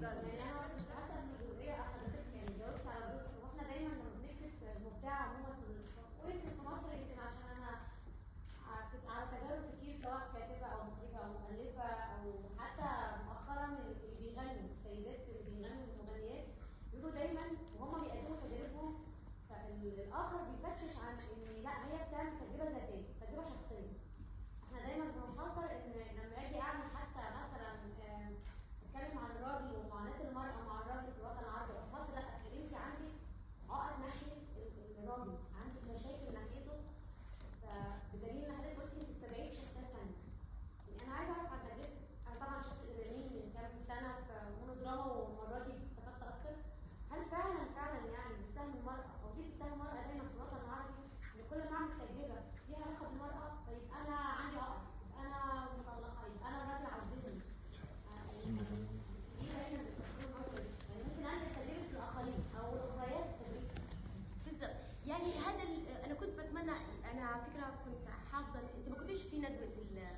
يعني انا كنت حاسه ان الجزئية حضرتك يعني جاوبت على جزء، واحنا دايما لما بنكتب مبدعة عموما ويمكن في مصر، يمكن عشان انا على تجارب كتير سواء كاتبه او مخرجه او مؤلفه او حتى مؤخرا اللي بيغنوا، السيدات اللي بيغنوا المغنيات بيقولوا دايما وهم بيقدموا تجاربهم، فالاخر بيفتش عن ان لا هي بتعمل تجربه ذاتية، تجربه شخصية. احنا دايما بنحاصر ان لما اجي اعمل حتى مثلا اتكلم عن الراجل ومعاناة المراة مع الراجل في الوطن العربي او في مصر، لا اصل انت عندك عقد ناحية الراجل، عندك مشاكل ناحيته، فبدليل ان حضرتك قلتي انت 70 شخصية ثانية. يعني انا عايزه اعرف عن تجربتك. انا طبعا شفت ادرينالين من كام سنة في مونودراما والمرة دي استفدت اكتر. هل فعلا يعني بتتهم المراة او ليه بتتهم المراة دايما في الوطن العربي ان كل ما اعمل تجربه ليها علاقة بالمراة فيبقى انا عندي عقد، يبقى انا مطلقه، يبقى انا الراجل عذبني؟ ليه دايما بتفكروا النظرة دي؟ يعني ممكن انقل تجربه الاخرين او الاخريات تجربتي. بالضبط. يعني هذا انا كنت بتمنى، انا على فكرة كنت حافظه، انت ما كنتيش في ندوه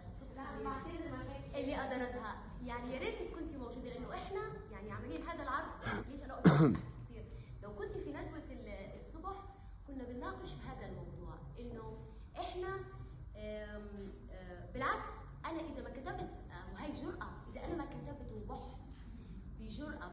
الصبح لا بعتذر ما لحقتش اللي ادارتها، يعني يا ريتك كنت موجودة، لانه احنا يعني عاملين هذا العرض. ليش انا قلت